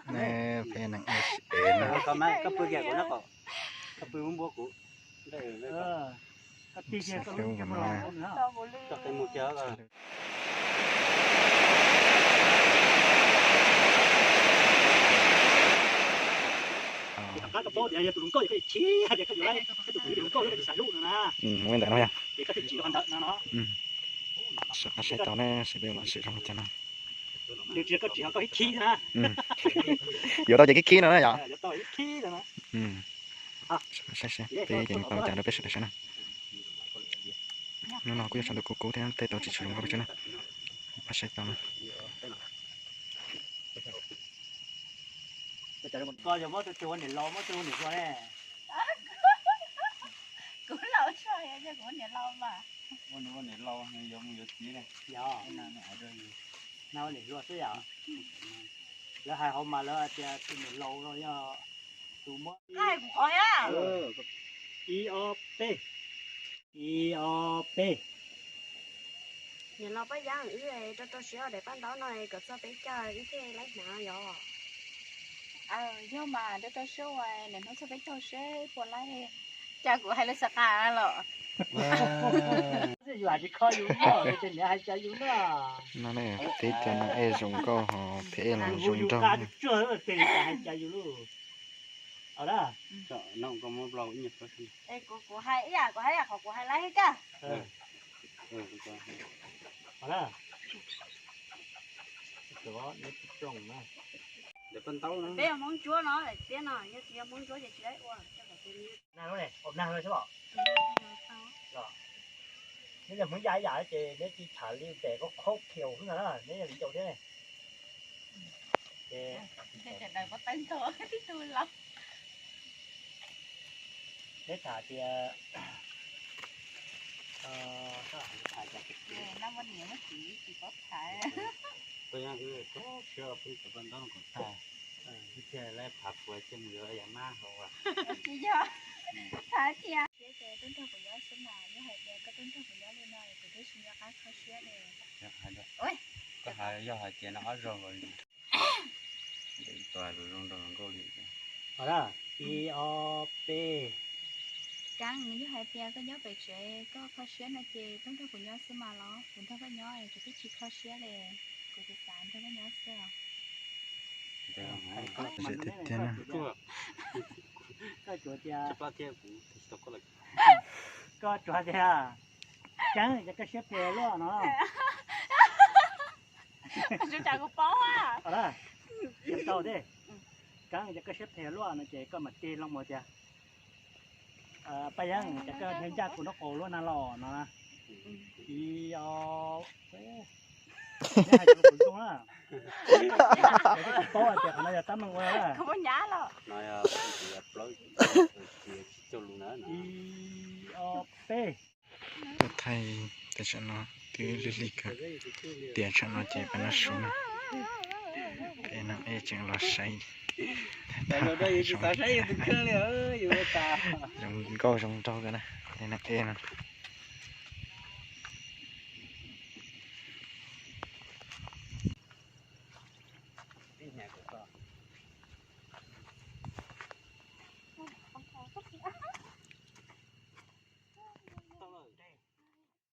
Peb neeg ua si es no. Koj pw kiag kuv na, koj pw npua kuv. Ua ntawm no yog. Saib tau ne, saib peb los sim zoo li cas no. Yuav tau ces khib khib no na yom. Saib saib peb ces tau cas rau peb sawv daws saib na. Hnub no kuj yog tshav ntuj kub kub thiab tej tau tsis tshua zoo rau peb saib na. Pab saib tau na. Kuv laus tshaj, kuv niam laus mas. Ua niam laus yuav mus yuav txiv ne. Yog, na ua niam hluas xwb yom. Lawv hais hauv mas lawv hais tias tus niam laus no yog tus muab. Hais kuv qhov thiab. Ib ob peb. Ib ob peb. Niam laus Paj Yeeb, wb rau rau siab daim paj ntaub no kom txog peb caug wb thiaj laib hnav yom. Yog mas rau rau siab ua niam hnub txog peb caug seb puas laib. Cas kuv hais lus xav qas los. No ne, peb cov neeg ej zoo nkauj ho peb ej los zoo nraug. Kuv hais ib yam, kuv hais ib yam qhov kuv hais laib thiab kag. Peb ua Hmoob Ntsuab no daim tiab no, yog tsis yog Hmoob Ntsuab ces tsis laib ua. Neb yog Hmoob Yaj ib yam ces neb tsis tham li tes koj khob khiaus xwb ntag na, neb yog viv ncaus thiab ne. Ces neb tham tias, tsis yog, tham tias, tub nrog kuv nyob xwb mas, yog hais tias koj tub nrog kuv nyob li no kuv twb tsis nco qab kho siab li. Koj hais yog hais tias no ob zaug ib ob peb. Keeb, yog hais tias koj nyob pem tsev koj kho siab no ces tub nrog kuv nyob xwb mas los, kuv nrog koj nyob kuv twb tsis kho siab li, kuv tsis xav nrog koj nyob xwb os. Tiag tiag na. Koj tsuas tias, Keeb, cas koj siab phem luaj no. Keeb, cas koj siab phem luaj no ces koj mam tig loo mus tias, Paj Yeeb, cas koj ncaj kuv nraub qaum luaj na los no. Ib ob peb. Neb hais rau kuv zoo na. Koj tsis paub hais tias qhov no yog tab meeg ua na. Ib ob peb. Tuaj thaij tej tsam no twb lig lig kawg, tias tsam no ces peb noj su na. Peb noj ej tseem los saib zoo nkauj zoo nraug kawg na, peb noj ej no.